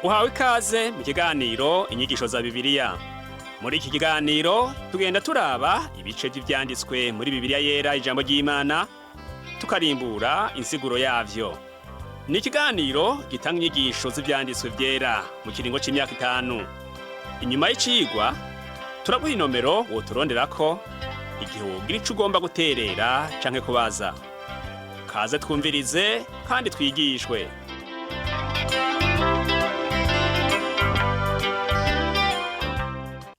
Uhawe ikaze mu kiganiro Inyigisho za Bibiliya. Muri iki kiganiro tugenda turaba ibice vy'ivyanditswe muri Bibiliya Yera, ijambo ry'Imana, tukarimbura insiguro yavyo. Ni ikiganiro gitanga inyigisho z'ivyanditswe vyera mu kiringo c'imyaka 5. Inyuma y'icigwa turaguha inomero woturonderako igihe wogira ico ugomba guterera canke kubaza. Kaze twumvirize kandi twigishwe.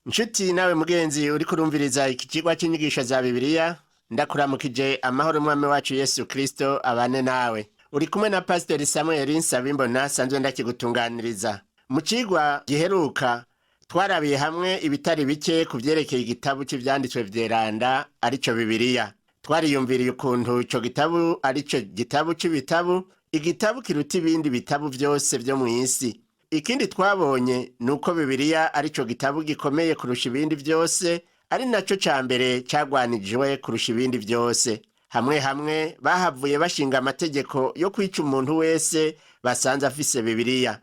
Nshuti nawe mugenzi uriko urumviriza iki cigwa c'inyigisho za Bibiliya, ndakuramukije. Amahoro umwami wacu Yesu Kristo abane nawe. Uri kumwe na Pasiteri Samuel Nsabimbona, sanzwe ndakigutunganiriza. Mu cigwa giheruka twarabiye hamwe ibitari bike ku vyerekeye igitabu c'ivyanditswe vyeranda, arico Bibiliya. Twariyumviriye ukuntu ico gitabu arico gitabu c'ibitabu, igitabu kiruta ibindi bitabu vyose vyo mw'isi. Ikindi twabonye ni uko Bibiliya arico gitabu gikomeye kurusha ibindi vyose, ari naco ca mbere cagwanijwe kurusha ibindi vyose. Hamwe hamwe bahavuye bashinga amategeko yo kwica umuntu wese basanze afise Bibiliya.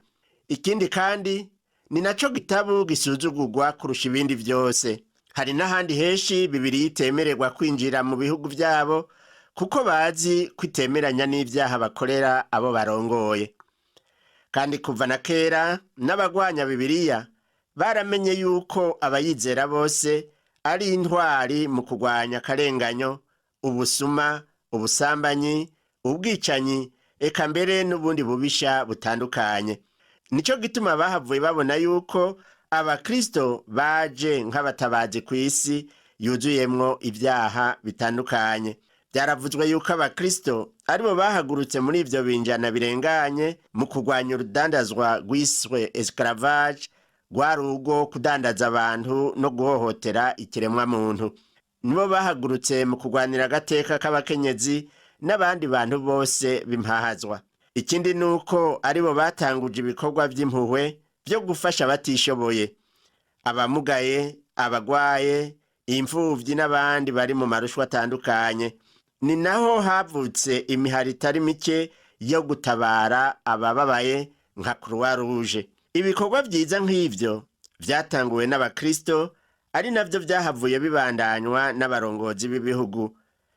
Ikindi kandi, ni naco gitabu gisuzugurwa kurusha ibindi vyose. Hari n'ahandi henshi Bibiliya itemererwa kwinjira mu bihugu vyabo, kuko bazi ko itemeranya n'ivyaha bakorera abo barongoye. Kandi kuva na kera n'abagwanya Bibiliya baramenye yuko abayizera bose ari intwari mu kurwanya akarenganyo, ubusuma, ubusambanyi, ubwicanyi, eka mbere n'ubundi bubisha butandukanye. Nico gituma bahavuye babona yuko abakristo baje nk'abatabazi ku isi yuzuyemwo ibyaha bitandukanye. Byaravuzwe yuko abakristo aribo bahagurutse muri ivyo binjana birenganye mu kurwanya urudandazwa rwiswe esclavage, rwari urwo kudandaza abantu no guhohotera ikiremwa muntu. Nibo bahagurutse mu kurwanira agateka k'abakenyezi n'abandi bantu bose b'impahazwa. Ikindi ni uko aribo batanguje ibikorwa vy'impuhwe vyo gufasha abatishoboye, abamugaye, abagwaye, imfuvyi n'abandi bari mu marushwa atandukanye. Ni naho havutse imihari itari mike yo gutabara abababaye nka Croix Rouge. Ibikorwa vyiza nk'ivyo vyatanguwe n'abakristo, ari navyo vyahavuye bibandanywa n'abarongozi b'ibihugu,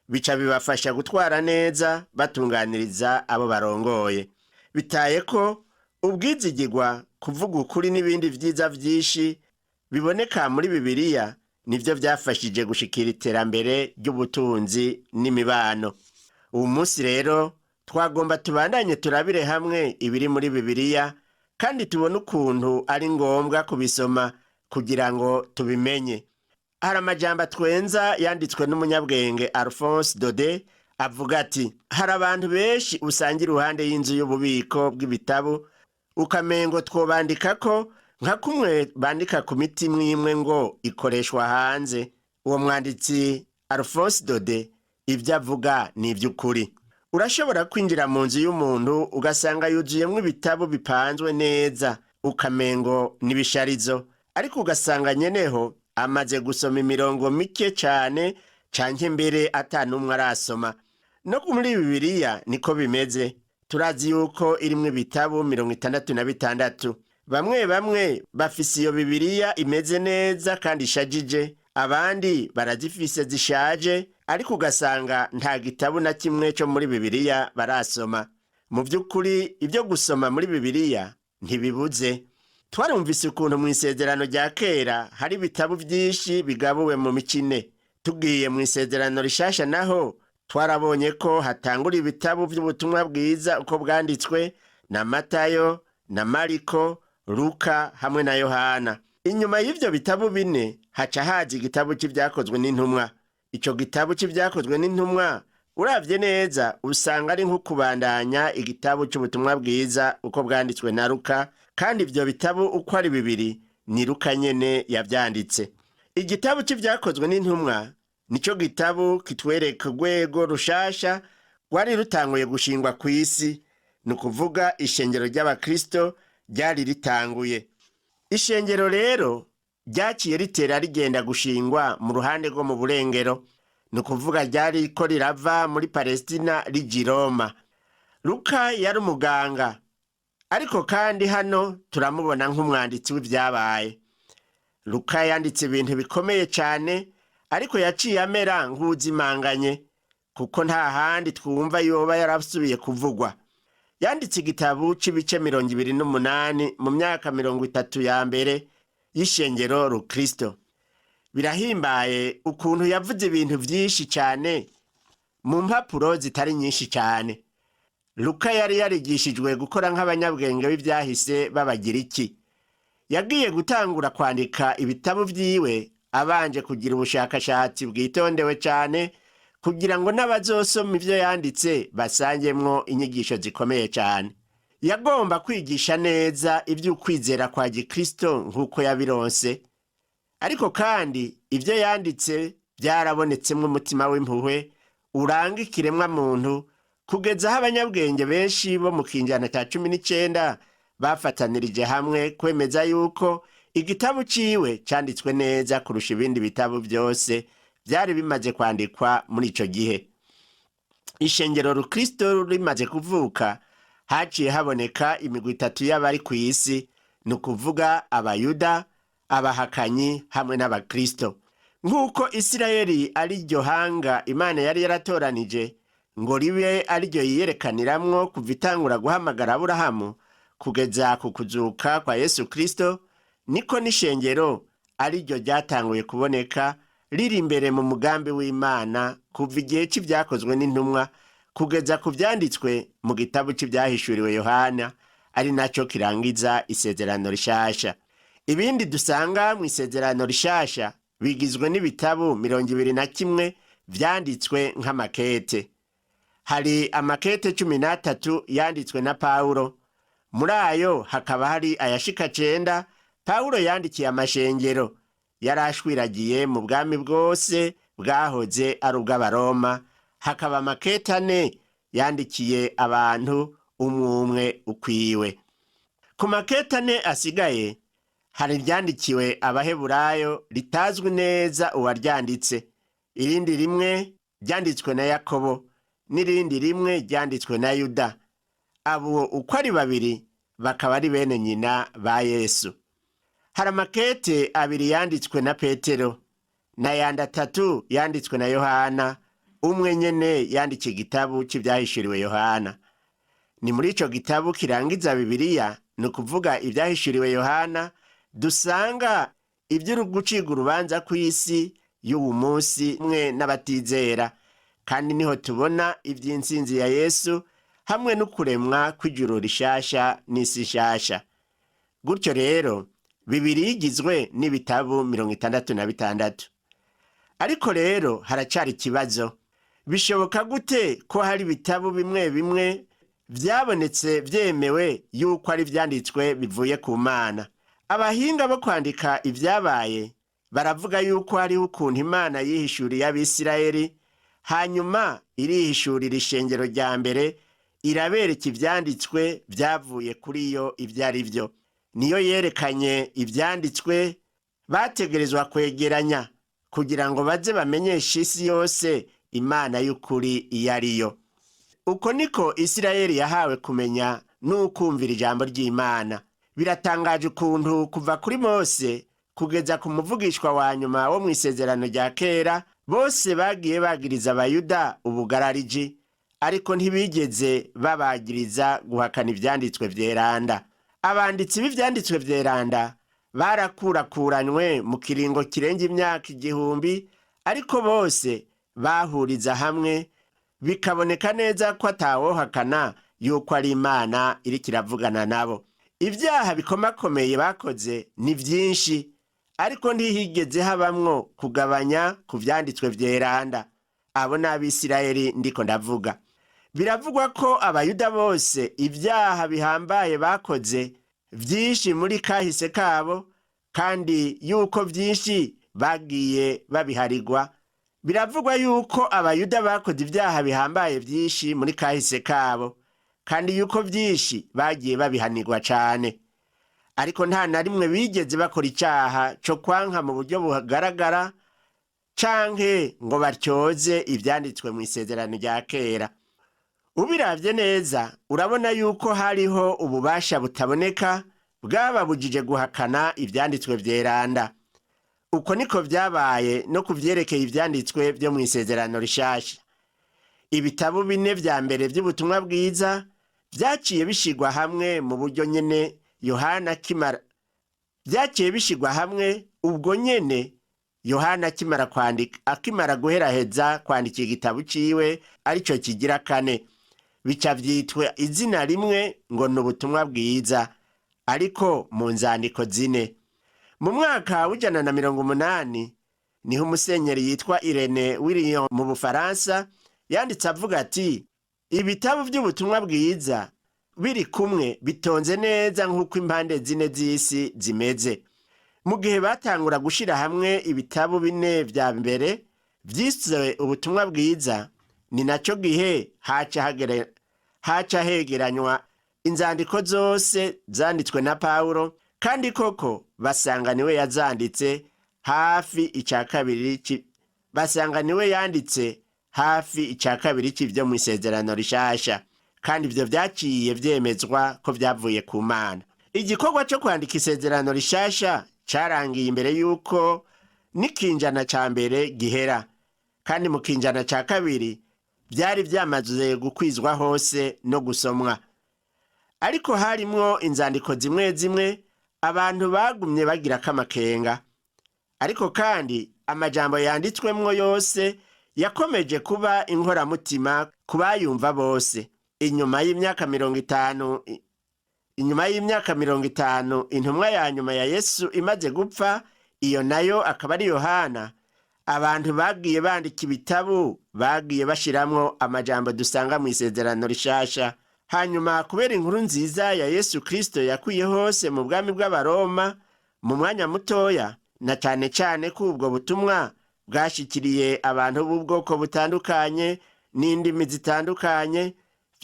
bica bibafasha gutwara neza batunganiriza abo barongoye. Bitaye ko ubwizigirwa, kuvuga ukuri n'ibindi vyiza vyinshi biboneka muri Bibiliya nivyo vyafashije gushikira iterambere ry'ubutunzi n'imibano. Uwu munsi rero twagomba tubandanye turabire hamwe ibiri muri Bibiliya, kandi tubone ukuntu ari ngombwa kubisoma kugira ngo tubimenye. Hari amajambo atwenza yanditswe n'umunyabwenge Alphonse Daudet, avuga ati: "Hari abantu benshi usanga iruhande y'inzu y'ububiko bw'ibitabo, ukamengo twobandikako nka kumwe bandika ku miti imwe imwe ngo ikoreshwa hanze." Uwo mwanditsi Alphonse Daudet ibyo avuga ni iby'ukuri. Urashobora kwinjira mu nzu y'umuntu ugasanga yuzuyemo ibitabo bipanzwe neza, ukamengo n'ibisharizo, ariko ugasanga nyeneho amaze gusoma imirongo mike cyane, canke mbere atanumwe arasoma. No muri Bibiliya niko bimeze. Turazi yuko irimwo ibitabo 66. Bamwe bamwe bafise iyo Bibiliya imeze neza kandi ishajije, abandi barazifise zishaje, ariko ugasanga nta gitabo na kimwe cyo muri Bibiliya barasoma. Mu by'ukuri ibyo gusoma muri Bibiliya ntibibuze. Twarumvise ukuntu mu Isezerano rya Kera hari ibitabo byinshi bigabuwe mu mikine. Tugiye mu Isezerano Rishasha naho, twarabonye ko hatangura ibitabo by'ubutumwa bwiza uko bwanditswe na Matayo na Mariko, Luka hamwe na Yohana. Inyuma y'ivyo bitabo bine haca haza igitabo c'Ivyakozwe n'Intumwa. Ico gitabo c'Ivyakozwe n'Intumwa, uravye neza usanga ari nko kubandanya igitabo c'ubutumwa bwiza uko bwanditswe na Luka, kandi ivyo bitabo uko ari bibiri ni Luka nyene yavyanditse. Igitabo c'Ivyakozwe n'Intumwa nico gitabo kitwereka urwego rushasha rwari rutanguye gushingwa kw'isi, ni ukuvuga ishengero ry'abakristo ryari ritanguye. Ishengero rero ryaciye ritera rigenda gushingwa mu ruhande rwo mu burengero, ni ukuvuga ryari ko rirava muri Palestina rija i Roma. Luka yari umuganga. Ariko kandi hano turamubona nk'umwanditsi w'ibyabaye. Luka yanditse ibintu bikomeye cyane, ariko yaciye amera nk'uzimanganye, kuko nta handi twumva yoba yarasubiye kuvugwa. Yanditse igitabo c'ibice 28 mu myaka 30 ya mbere y'ishengero rukristo. Birahimbaye ukuntu yavuze ibintu vyinshi cyane mu mpapuro zitari nyinshi cyane. Luka yari yarigishijwe gukora nk'abanyabwenge b'ivyahise b'Abagiriki. Yagiye gutangura kwandika ibitabo vyiwe abanje kugira ubushakashatsi bwitondewe cyane, kugira ngo n'abazosoma ivyo yanditse basangemwo inyigisho zikomeye cyane. Yagomba kwigisha neza ivy'ukwizera kwa gikristo nk'uko yabironse, ariko kandi ivyo yanditse byarabonetsemwo umutima w'impuhwe uranga ikiremwa muntu, kugeza aho abanyabwenge benshi bo mu kinjana cya 19 bafatanirije hamwe kwemeza yuko igitabo ciwe canditswe neza kurusha ibindi bitabo byose byari bimaze kwandikwa muri ico gihe. Ishengero rukristo rimaze kuvuka, haciye haboneka imigwi itatu y'abari ku isi, ni ukuvuga Abayuda, abahakanyi hamwe n'Abakristo. Nk'uko Isirayeli ari ryo hanga Imana yari yaratoranije ngo ribe ari ryo yiyerekaniramwo kuva itangura guhamagara Aburahamu kugeza ku kuzuka kwa Yesu Kristo, niko n'ishengero ari ryo ryatanguye kuboneka riri imbere mu mugambi w'Imana kuva igihe c'ivyakozwe n'intumwa kugeza ku vyanditswe mu gitabo c'Ivyahishuriwe Yohana, ari naco kirangiza Isezerano Rishasha. Ibindi dusanga mu Isezerano Rishasha bigizwe n'ibitabo 21 vyanditswe nk'amakete. Hari amakete 13 yanditswe na Pawulo. Muri ayo hakaba hari ayashika 9 Pawulo yandikiye amashengero yari ashwiragiye mu bwami bwose bwahoze ari ubw'Abaroma. Hakaba amakete 4 yandikiye abantu umwumwe ukwiwe. Ku makete 4 asigaye hari iryandikiwe Abaheburayo ritazwi neza uwaryanditse, irindi rimwe ryanditswe na Yakobo, n'irindi rimwe ryanditswe na Yuda. Abo uko ari babiri bakaba ari bene nyina ba Yesu. Hari amakete 2 yanditswe na Petero, n'ayandi 3 yanditswe na Yohana, umwe nyene yandikiye igitabo c'Ivyahishuriwe Yohana. Ni muri ico gitabo kirangiza Bibiliya, ni ukuvuga Ivyahishuriwe Yohana, dusanga ivy'uguciga urubanza kw'isi y'uwu munsi mwe n'abatizera, kandi niho tubona ivy'intsinzi ya Yesu hamwe n'ukuremwa kw'ijuru rishasha n'isi nshasha. Gutyo rero Bibiliya igizwe n'ibitabo 66. Ariko rero haracari ikibazo. Bishoboka gute ko hari ibitabo bimwe bimwe vyabonetse vyemewe yuko ari vyanditswe bivuye ku Mana? Abahinga bo kwandika ivyabaye baravuga yuko hariho ukuntu Imana yihishuriye Abisirayeli, hanyuma irihishurira ishengero rya mbere, irabereka ivyanditswe vyavuye kuri yo ivyo ari vyo. Niyo yerekanye ivyanditswe bategerezwa kwegeranya kugira ngo baze bamenyeshe isi yose Imana y'ukuri iyo ari yo. Uko niko Isirayeli yahawe kumenya n'ukumvira ijambo ry'Imana. Biratangaje ukuntu kuva kuri Mose kugeza ku muvugishwa wa nyuma wo mu Isezerano rya Kera, bose bagiye bagiriza Abayuda ubugarariji, ariko ntibigeze babagiriza guhakana ivyanditswe vyeranda. Abanditsi b'ivyanditswe vyeranda barakurakuranywe mu kiringo kirenga imyaka 1000, ariko bose bahuriza hamwe bikaboneka neza ko atawohakana yuko ari Imana iriko iravugana nabo. Ibyaha bikomakomeye bakoze ni vyinshi, ariko ntihigeze habamwo kugabanya ku vyanditswe vyeranda. Abo ni Abisirayeli ndiko ndavuga. Biravugwa ko Abayuda bose ibyaha bihambaye bakoze vyinshi muri kahise kabo, kandi yuko vyinshi bagiye babiharigwa. Biravugwa yuko Abayuda bakoze ibyaha bihambaye vyinshi muri kahise kabo, kandi yuko vyinshi bagiye babihanirwa cane. Ariko nta na rimwe bigeze bakora icaha co kwanka mu buryo bugaragara canke ngo batyoze ivyanditswe mu Isezerano rya Kera. Ubiravye neza, urabona yuko hariho ububasha butaboneka bwababujije guhakana ivyanditswe vyeranda. Uko niko vyabaye no ku vyerekeye ivyanditswe vyo mu Isezerano Rishasha. Ibitabo bine vya mbere vy'ubutumwa bwiza vyaciye bishigwa hamwe mu buryo nyene Yohana akimara vyaciye bishigwa hamwe ubwo nyene Yohana akimara kwandika, akimara guheraheza kwandika igitabo ciwe, arico kigira kane, bica vyitwa izina rimwe ngo ni ubutumwa bwiza, ariko mu nzandiko zine. Mu mwaka w'180 niho umusenyeri yitwa Irene William mu Bufaransa yanditse avuga ati: "Ibitabo by'ubutumwa bwiza biri kumwe bitonze neza nk'uko impande zine z'isi zimeze." Mu gihe batangura gushira hamwe ibitabo bine vya mbere vyiswe ubutumwa bwiza, ni naco gihe haca hegeranywa inzandiko zose zanditswe na Pawulo, kandi koko basanga niwe yazanditse hafi ica kabiri, basanga niwe yanditse hafi ica kabiri c'ivyo mu Isezerano Rishasha, kandi ivyo vyaciye vyemezwa ko vyavuye ku Mana. Igikorwa co kwandika Isezerano Rishasha carangiye imbere y'uko n'ikinjana ca mbere gihera, kandi mu kinjana ca kabiri vyari vyamaze gukwizwa hose no gusomwa. Ariko harimwo inzandiko zimwe zimwe abantu bagumye bagirako amakenga, ariko kandi amajambo yanditswemwo yose yakomeje kuba inkoramutima ku bayumva bose. Inyuma y'imyaka 50 intumwa ya nyuma ya Yesu imaze gupfa, iyo nayo akaba ari Yohana, abantu bagiye bandika ibitabu bagiye bashiramwo amajambo dusanga mu Isezerano Rishasha. Hanyuma, kubera inkuru nziza ya Yesu Kristo yakwiye hose mu bwami bw'Abaroma mu mwanya mutoya, na cane cane ko ubwo butumwa bwashikiriye abantu b'ubwoko butandukanye n'indimi zitandukanye,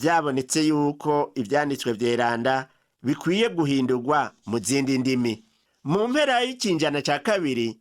vyabonetse yuko ivyanditswe vyeranda bikwiye guhindurwa mu zindi ndimi. Mu mpera y'ikinjana ca kabiri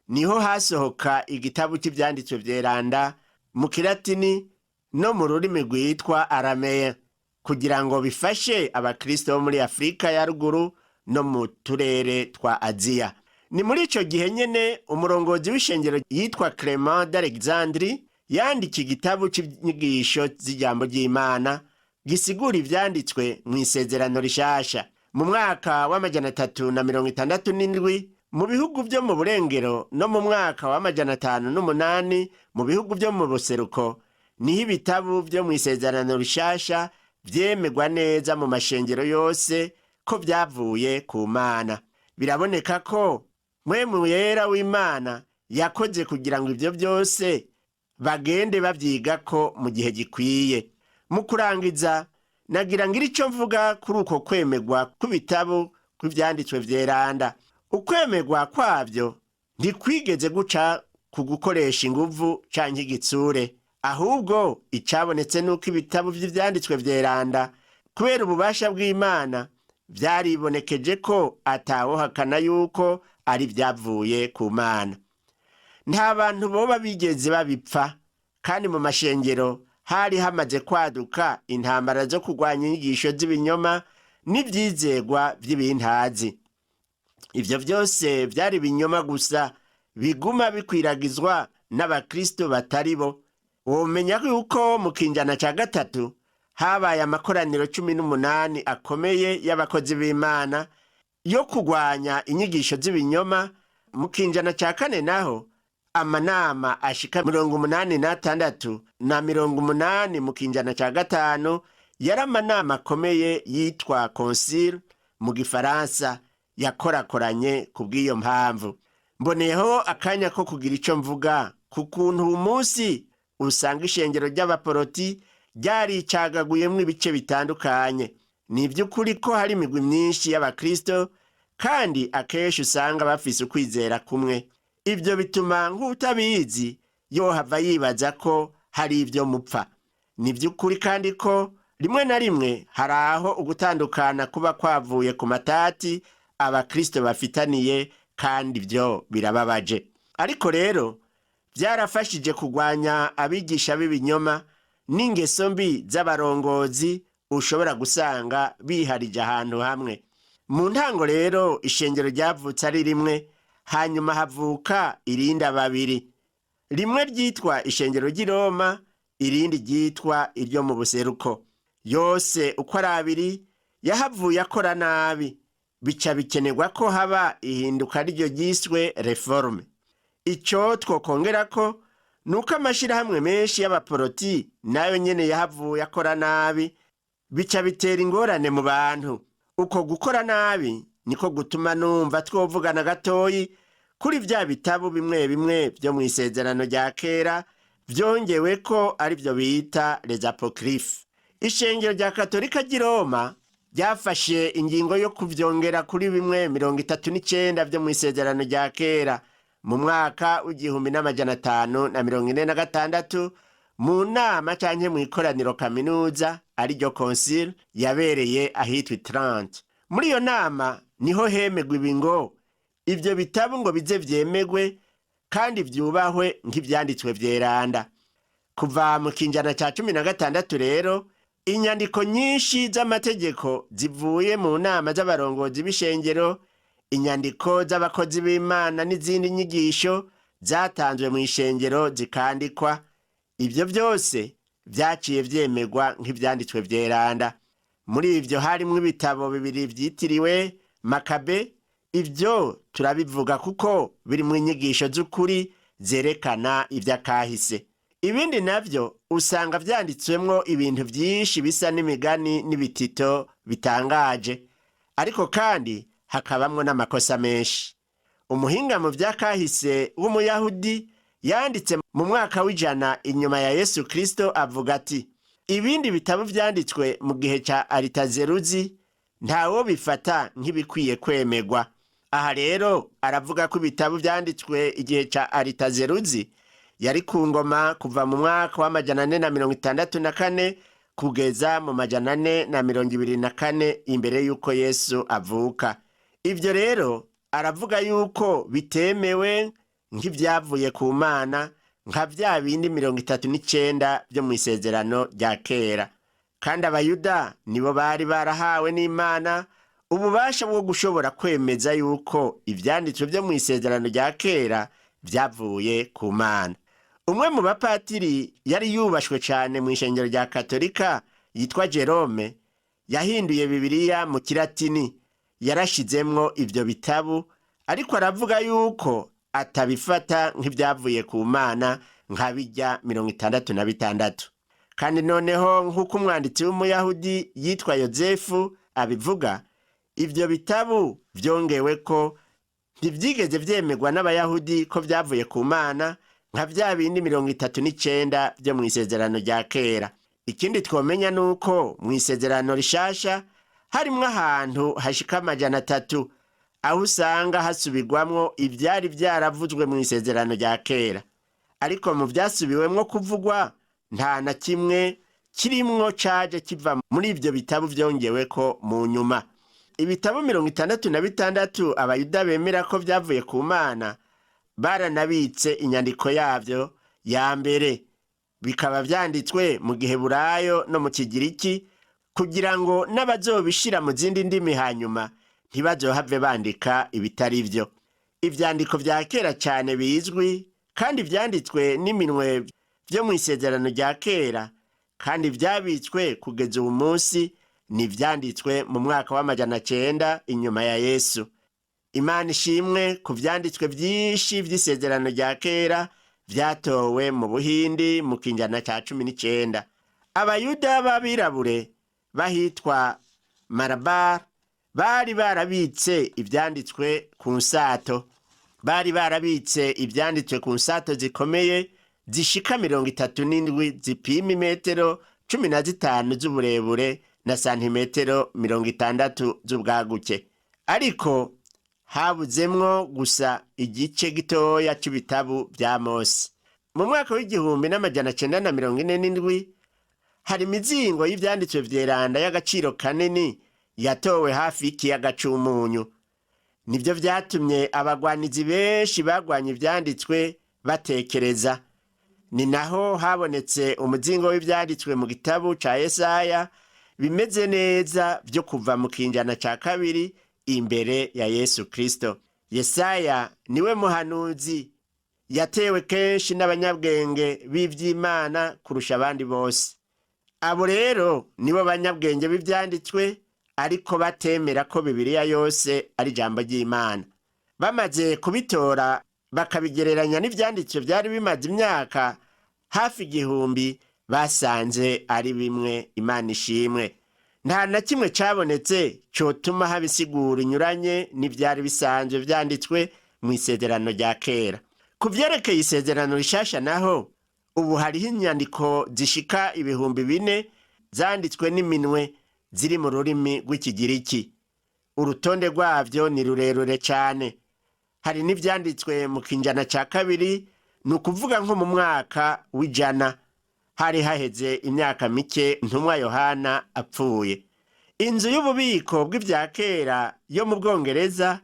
niho hasohoka igitabo cy'ivyanditswe vyeranda mu Kilatini no mu rurimi rwitwa Arameya, kugira ngo bifashe abakristo bo muri Afurika ya ruguru no mu turere twa Aziya. Ni muri ico gihe nyene umurongozi w'ishengero yitwa Clement d'Alexandrie yandika igitabo c'inyigisho z'ijambo ry'Imana gisigura ivyanditswe mu Isezerano Rishasha. Mu mwaka w'367 mu bihugu vyo mu burengero no mu mwaka w'508 mu bihugu vyo mu buseruko niho ibitabo vyo mu Isezerano Rishasha vyemegwa neza mu mashengero yose ko vyavuye ku Mana. Biraboneka ko Mpwemu Yera w'Imana yakoze kugira ngo ivyo vyose bagende bavyigako mu gihe gikwiye. Mu kurangiza, nagira ngira ico mvuga kuri uko kwemegwa kw'ibitabo kw'ivyanditswe vyeranda. Ukwemegwa kwavyo ntikwigeze guca ku gukoresha inguvu canke igitsure, ahubwo icabonetse nuko ibitabo vy'ivyanditswe vyeranda, kubera ububasha bw'Imana, vyaribonekeje ko atawohakana yuko ari vyavuye ku Mana. Nta bantu boba bigeze babipfa, kandi mu mashengero hari hamaze kwaduka intambara zo kurwanya inyigisho z'ibinyoma n'ivyizegwa vy'ibintazi. Ivyo vyose vyari ibinyoma gusa biguma bikwiragizwa n'abakristo batari bo. Womenya yuko mu kinjana ca gatatu habaye amakoraniro 18 akomeye y'abakozi b'Imana yo kurwanya inyigisho z'ibinyoma. Mu kinjana ca kane naho amanama ashika 86 na 80. Mu kinjana ca gatanu yari amanama akomeye yitwa concile mu Gifaransa yakorakoranye. Ku bw'iyo mpamvu mboneyeho akanya ko kugira ico mvuga ku kuntu uwu munsi usanga ishengero ry'abaporoti ryaricagaguyemwo ibice bitandukanye. Ni ivy'ukuri ko hari imigwi myinshi y'abakristo, kandi akenshi usanga bafise ukwizera kumwe. Ibyo bituma nk'utabizi yohava yibaza ko hari ibyo mupfa. Ni by'ukuri kandi ko rimwe na rimwe hari aho ugutandukana kuba kwavuye ku matati abakristo bafitaniye, kandi ibyo birababaje. Ariko rero byarafashije kurwanya abigisha b'ibinyoma. n'ingeso mbi z'abarongozi ushobora gusanga biharije ahantu hamwe. Mu ntango rero ishengero ryavutse ari rimwe, hanyuma havuka irinda babiri, rimwe ryitwa ishengero ry'i Roma, irindi ryitwa iryo mu buseruko. Yose uko ari abiri yahavuye akora nabi, bica bikenerwa ko haba ihinduka ryo ryiswe reforme. Icyo twokongera ko ni uko amashyirahamwe menshi y'abaporoti nayo nyene yahavuye akora nabi, bica bitera ingorane mu bantu. Uko gukora nabi niko gutuma numva twovugana gatoyi kuri vya bitabo bimwe bimwe vyo mu isezerano rya kera vyongewe ko ari vyo bita les apocryphes. Ishengero rya Katolika ry'i Roma ryafashe ingingo yo kuvyongera kuri bimwe 39 vyo mu isezerano rya kera mu mwaka w'1546 mu nama canke mu ikoraniro kaminuza ariryo concile yabereye ahitwa Trente. Muri iyo nama niho hemegwa ibi ngo ivyo bitabo ngo bize vyemegwe kandi vyubahwe nk'ivyanditswe vyeranda. Kuva mu kinjana ca 16 rero inyandiko nyinshi z'amategeko zivuye mu nama z'abarongozi b'ishengero, inyandiko z'abakozi b'Imana n'izindi nyigisho zatanzwe mu ishengero zikandikwa, ivyo vyose vyaciye vyemegwa nk'ivyanditswe vyeranda. Muri ivyo harimwo ibitabo bibiri vyitiriwe Makabe. Ivyo turabivuga kuko birimwo inyigisho z'ukuri zerekana ivy'akahise. Ibindi navyo usanga vyanditswemwo ibintu vyinshi bisa n'imigani n'ibitito bitangaje, ariko kandi hakabamwo n'amakosa menshi. Umuhinga mu vy'akahise w'Umuyahudi yanditse mu mwaka w'100 inyuma ya Yesu Kristo avuga ati: ibindi bitabo vyanditswe mu gihe ca Aritazeruzi ntawo bifata nk'ibikwiye kwemegwa. Aha rero aravuga ko ibitabo vyanditswe igihe ca Aritazeruzi yari ku ngoma kuva mu mwaka w'464 kugeza mu 424 imbere y'uko Yesu avuka. Ivyo rero aravuga yuko bitemewe nk'ivyavuye ku Mana nka vya bindi 39 vyo mu isezerano rya kera. Kandi Abayuda nibo bari barahawe n'Imana ububasha bwo gushobora kwemeza yuko ivyanditswe vyo mu isezerano rya kera vyavuye ku Mana. Umwe mu bapatiri yari yubashwe cane mu ishengero rya Katolika yitwa Jerome yahinduye Bibiliya mu Kilatini, yarashizemwo ivyo bitabu, ariko aravuga yuko atabifata nk'ivyavuye ku Mana nka bijya 66. Kandi noneho nk'uko umwanditsi w'Umuyahudi yitwa Yozefu abivuga, ivyo bitabu vyongewe ko ntivyigeze vyemegwa n'Abayahudi ko vyavuye ku Mana nka vya bindi 39 vyo mu isezerano rya kera. Ikindi twomenya nuko mu isezerano rishasha harimwo ahantu hashika 300 aho usanga hasubirwamwo ivyari vyaravuzwe mu isezerano rya kera, ariko mu vyasubiwemwo kuvugwa nta na kimwe kirimwo caje kiva muri ivyo bitabo vyongeweko mu nyuma. Ibitabo 66 Abayuda bemera ko vyavuye ku Mana baranabitse inyandiko yavyo ya mbere, bikaba vyanditswe mu Giheburayo no mu Kigiriki, kugira ngo n'abazobishira mu zindi ndimi hanyuma ntibazohave bandika ibitari vyo. Ivyandiko vya kera cane bizwi kandi vyanditswe n'iminwe vyo mu isezerano rya kera kandi vyabitswe kugeza uwu munsi ni ivyanditswe mu mwaka w'900 inyuma ya Yesu. Imana ishimwe ku vyanditswe vyinshi vy'isezerano rya kera vyatowe mu Buhindi mu kinjana ca 19. Abayuda b'abirabure bahitwa Marabar bari barabitse ivyanditswe ku nsato. Bari barabitse ivyanditswe ku nsato zikomeye zishika 37 zipima imetero 15 z'uburebure na santimetero 60 z'ubwaguke. Ariko habuzemwo gusa igice gitoya c'ibitabu vya Mose. Mu mwaka w'1947 hari imizingo y'ivyanditswe vyeranda y'agaciro kanini yatowe hafi y'ikiyaga c'Umunyu. Nivyo vyatumye abagwanizi benshi bagwanya ivyanditswe batekereza. Ni naho habonetse umuzingo w'ivyanditswe mu gitabo ca Yesaya bimeze neza vyo kuva mu kinjana ca kabiri imbere ya Yesu Kristo. Yesaya niwe muhanuzi yatewe kenshi n'abanyabwenge b'ivy'Imana kurusha abandi bose. Abo rero nibo banyabwenge b'ivyanditswe, ariko batemera ko Bibiliya yose ari ijambo ry'Imana. Bamaze kubitora bakabigereranya n'ivyanditswe vyari bimaze imyaka hafi 1000, basanze ari bimwe. Imana ishimwe. Nta na kimwe cabonetse cotuma haba isiguro inyuranye n'ivyari bisanzwe vyanditswe mu isezerano rya kera. Ku vyerekeye isezerano rishasha naho, ubu hariho inyandiko zishika 4000 zanditswe n'iminwe ziri mu rurimi rw'Ikigiriki. Urutonde rwavyo ni rurerure cane. Hari n'ivyanditswe mu kinjana ca kabiri, ni ukuvuga nko mu mwaka w'100, hari haheze imyaka mike ntumwa Yohana apfuye. Inzu y'ububiko bw'ivya kera yo mu Bwongereza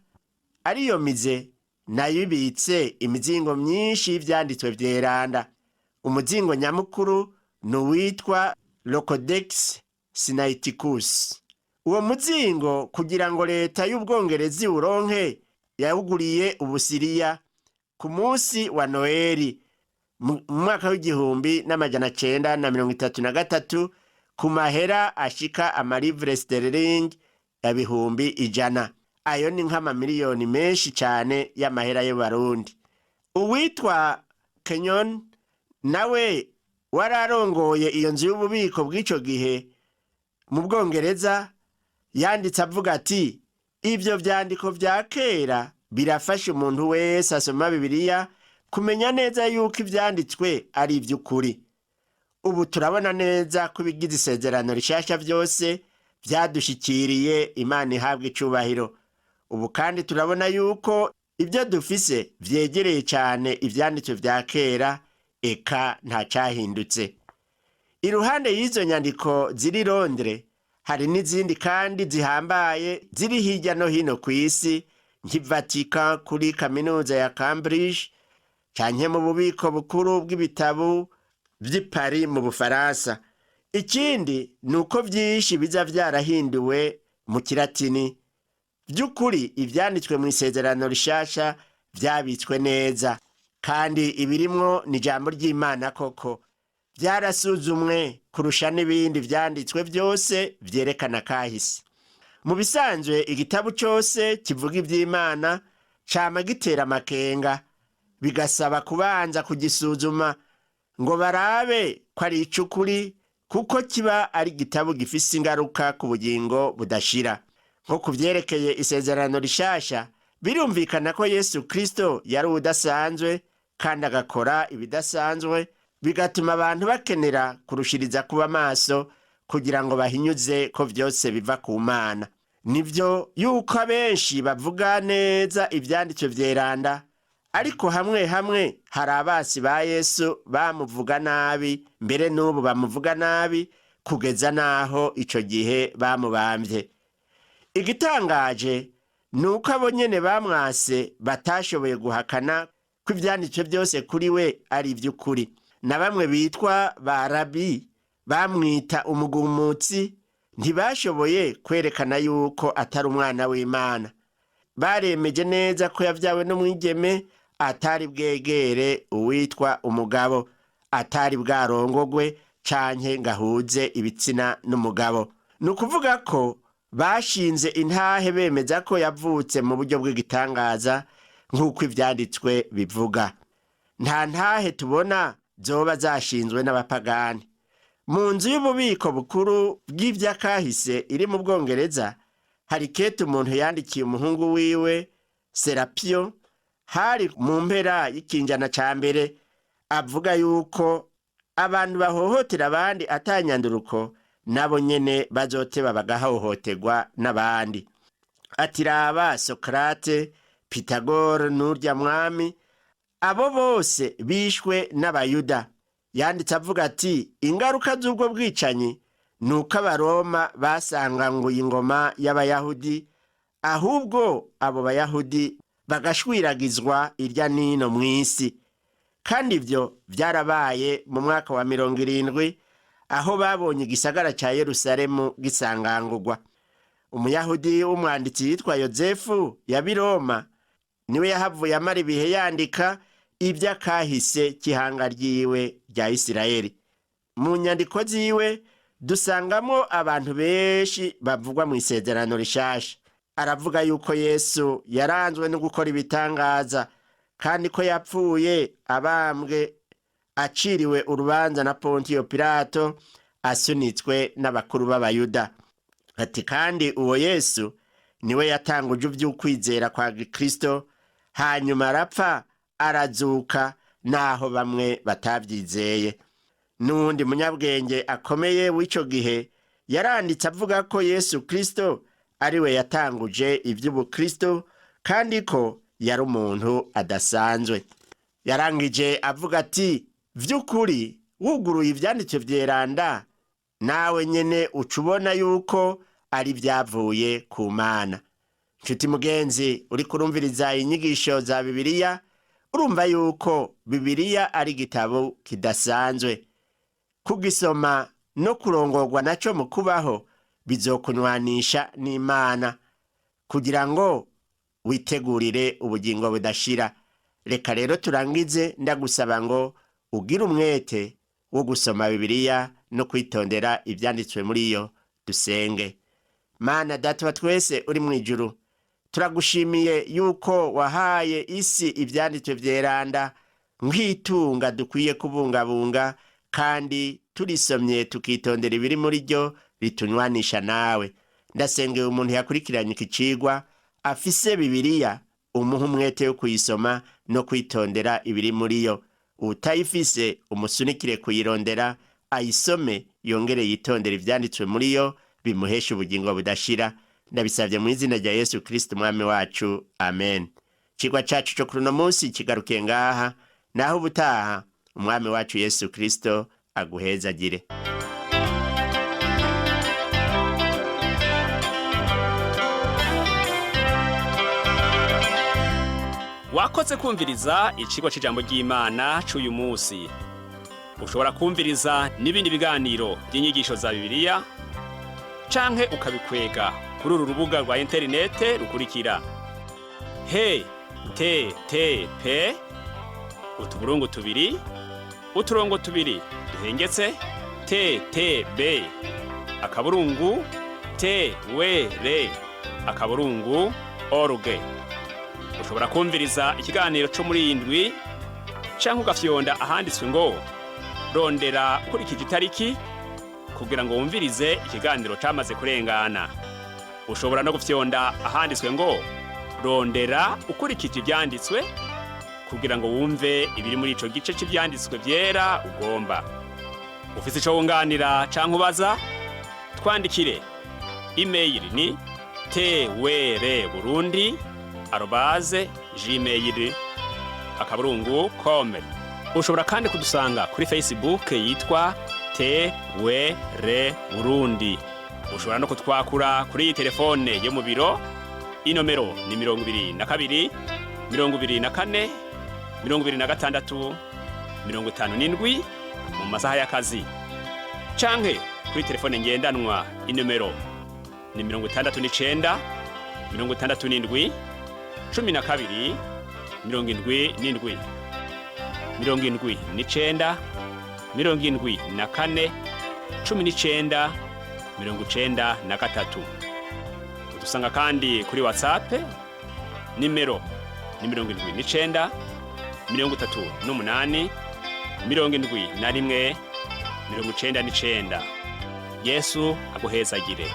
ariyo mize nayo ibitse imizingo myinshi y'ivyanditswe vyeranda. Umuzingo nyamukuru ni uwitwa Codex Sinaiticus. Uwo muzingo kugira ngo leta y'Ubwongereza iwuronke, yawuguriye Ubusiriya ku munsi wa Noeli mu mwaka w'1933 ku mahera ashika amarivre sterling ya 100,000. Ayo ni nk'amamiliyoni menshi cane y'amahera y'Abarundi. Uwitwa Kenyon nawe wararongoye iyo nzu y'ububiko bw'ico gihe mu Bwongereza, yanditse avuga ati: ibyo vyandiko vya kera birafasha umuntu wese asoma Bibiliya kumenya neza yuko ivyanditswe ari ivy'ukuri. Ubu turabona neza ko ibigize isezerano rishasha vyose vyadushikiriye. Imana ihabwa icubahiro. Ubu kandi turabona yuko ibyo dufise vyegereye cane ivyanditswe vya kera, eka nta cahindutse. Iruhande y'izo nyandiko ziri Londres, hari n'izindi kandi zihambaye ziri hirya no hino ku isi, nk'i Vatican, kuri kaminuza ya Cambridge, canke mu bubiko bukuru bw'ibitabo vy'i Paris mu Bufaransa. Ikindi ni uko vyinshi biza vyarahinduwe mu Kilatini. Vy'ukuri ivyanditswe mu isezerano rishasha vyabitswe neza, kandi ibirimwo ni ijambo ry'Imana koko. Vyarasuzumwe kurusha n'ibindi vyanditswe vyose vyerekana kahise. Mu bisanzwe igitabo cose kivuga ivy'Imana cama gitera amakenga, bigasaba kubanza kugisuzuma ngo barabe ko ari ic'ukuri, kuko kiba ari igitabo gifise ingaruka ku bugingo budashira. Nko ku vyerekeye isezerano rishasha, birumvikana ko Yesu Kristo yari uwudasanzwe kandi agakora ibidasanzwe, bigatuma abantu bakenera kurushiriza kuba maso kugira ngo bahinyuze ko vyose biva ku Mana. Nivyo yuko abenshi bavuga neza ivyanditswe vyeranda, ariko hamwe hamwe hari abasi ba Yesu bamuvuga nabi, mbere n'ubu bamuvuga nabi kugeza n'aho ico gihe bamubamvye. Igitangaje ni uko abo nyene bamwase batashoboye guhakana ko ivyanditswe byose kuri we ari ivy'ukuri. Na bamwe bitwa ba rabi bamwita umugumutsi ntibashoboye kwerekana yuko atari umwana w'Imana. Baremeje neza ko yavyawe n'umwigeme atari bwegere uwitwa umugabo, atari bwarongogwe canke ngahuze ibitsina n'umugabo. Ni ukuvuga ko bashinze intahe bemeza ko yavutse mu buryo bw'igitangaza nk'uko ivyanditswe bivuga. Nta ntahe tubona zoba zashinzwe n'abapagani. Mu nzu y'ububiko bukuru bw'ivyakahise iri mu Bwongereza, hari kete umuntu yandikiye umuhungu wiwe Serapiyo, hari mu mpera y'ikinjana ca mbere, avuga yuko abantu bahohotera abandi atanyanduruko nabo nyene bazoteba bagahohoterwa n'abandi. Ati: raba Sokrate, Pitagore n'urya mwami, abo bose bishwe n'Abayuda. Yanditse avuga ati: ingaruka z'ubwo bwicanyi ni uko Abaroma basanganguye ingoma y'Abayahudi, ahubwo abo Bayahudi bagashwiragizwa irya nino mw'isi. Kandi ibyo byarabaye mu mwaka wa 70, aho babonye igisagara cya Yerusalemu gisangangurwa. Umuyahudi w'umwanditsi yitwa Yozefu yabiroma niwe yahavuye amara ibihe yandika iby'akahise k'ihanga ryiwe rya Isirayeli. Mu nyandiko ziwe dusangamo abantu benshi bavugwa mu Isezerano Rishasha. Aravuga yuko Yesu yaranzwe no gukora ibitangaza, kandi ko yapfuye abambwe, aciriwe urubanza na Pontiyo Pilato, asunitswe n'abakuru b'Abayuda. Ati kandi uwo Yesu niwe yatanguje iby'ukwizera kwa Gikristo, hanyuma arapfa, arazuka, naho bamwe batabyizeye. N'uwundi munyabwenge akomeye w'icyo gihe yaranditse avuga ko Yesu Kristo ariwe yatanguje iby'ubukristo, kandi ko yari umuntu adasanzwe. Yarangije avuga ati: "By'ukuri wuguruye ibyanditswe byeranda, nawe nyine uca ubona yuko ari byavuye ku Mana." Nshuti mugenzi uri kurumviriza inyigisho za Bibiliya, urumva yuko Bibiliya ari igitabo kidasanzwe. Kugisoma no kurongorwa nacyo mu kubaho bizokunywanisha n'Imana kugira ngo witegurire ubugingo budashira. Reka rero turangize ndagusaba ngo ugire umwete wo gusoma Bibiliya no kwitondera ibyanditswe muri yo. Dusenge. Mana Data wa twese uri mu ijuru, turagushimiye yuko wahaye isi ibyanditswe byeranda nk'itunga dukwiye kubungabunga, kandi turisomye tukitondera ibiri muri ryo ritunywanisha nawe. Ndasengeye umuntu yakurikiranye iki cigwa afise Bibiliya, umuha umwete wo kuyisoma no kwitondera ibiri muri yo. Utayifise umusunikire kuyirondera, ayisome, yongere yitondere ibyanditswe muri yo, bimuhesha ubugingo budashira. Ndabisabye mu izina rya Yesu Kristo Umwami wacu, amen. Ikigwa cacu cyo kuri uno munsi kigarukiye ngaha. Naho ubutaha, Umwami wacu Yesu Kristo aguhezagire. Wakoze kumviriza icigwa c'ijambo ry'Imana c'uyu munsi. Ushobora kumviriza n'ibindi biganiro by'inyigisho za Bibiliya canke ukabikwega kuri uru rubuga rwa interinete rukurikira: http ::::, ttb .twr .org. Ushobora kumviriza ikiganiro cyo muri iyi ndwi canke ugafyonda ahanditswe ngo "Rondera ukurikije itariki" kugira ngo wumvirize ikiganiro camaze kurengana. Ushobora no gufyonda ahanditswe ngo "Rondera ukurikije ivyanditswe" kugira ngo wumve ibiri muri ico gice c'ivyanditswe vyera ugomba. Ufise ico wunganira canke ubaza, twandikire. Imeyili ni twrburundi@gmail.com. Ushobora kandi kudusanga kuri Facebook yitwa TWR Burundi. Ushobora no kutwakura kuri iyi telefone yo mu biro. Inomero ni 22 24 26 57 mu masaha y'akazi, canke kuri telefone ngendanwa, inomero ni 69 67 12 77, 79 74 19 93. Udusanga kandi kuri WhatsApp, nimero ni 79 38 71 99. Yesu aguhezagire.